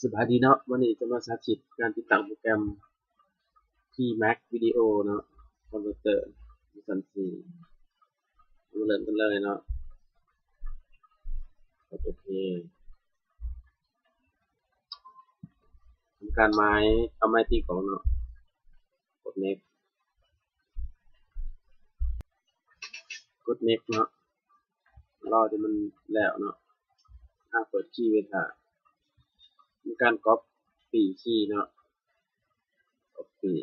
ສະບາຍດີເນາະ, ມື້ນີ້ຈະມາສາທິດການຕິດຕັ້ງໂປຣແກຣມ P Max Video ເນາະ, ຄອມພິວເຕີ ເວີຊັນສີ່ ມາເລີ່ມກັນເລີຍເນາະ. ກົດໂອເຄ. ທຳການໝາຍ ເອົາໄມຕິກອອກເນາະ. ກົດ next ກົດ next ເນາະ, ລໍໃຫ້ມັນແລ້ວເນາະ. ຖ້າເປີດຄີໄວ້ຖ້າ ມີການ copy ຄີເນາະ, copy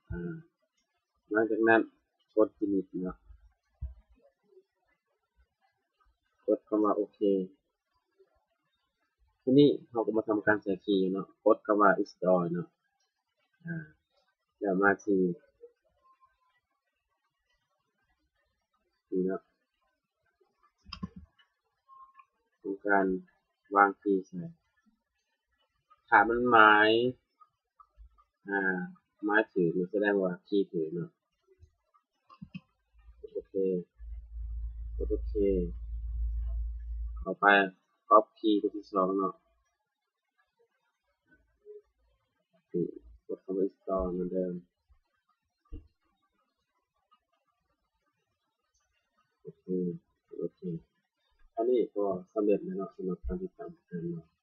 ອາ ຫຼັງຈາກນັ້ນກົດ delete ເນາະ, ກົດຄຳວ່າໂອເຄ. ທີນີ້ເຮົາກໍມາທຳການໃສ່ຄີເນາະ, ກົດຄຳວ່າ install ເນາະ, ອາ ແລ້ວມາທີ່ນີ້ເນາະ, ທຳການວາງຄີໃສ່. ຖ້າມັນໝາຍ ອາ ໝາຍຖືກ ສະແດງວ່າຄີຖືກເນາະ. ກົດໂອເຄ, ກົດໂອເຄ. ຕໍ່ໄປ copy ຕົວທີສອງເນາະ, ກົດຄຳວ່າ install ເໝືອນເດີມ. ໂອເຄ, ໂອເຄ. ອັນນີ້ກໍສຳເລັດແລ້ວເນາະ, ສຳລັບການຕິດຕັ້ງໂປຣແກຣມເນາະ.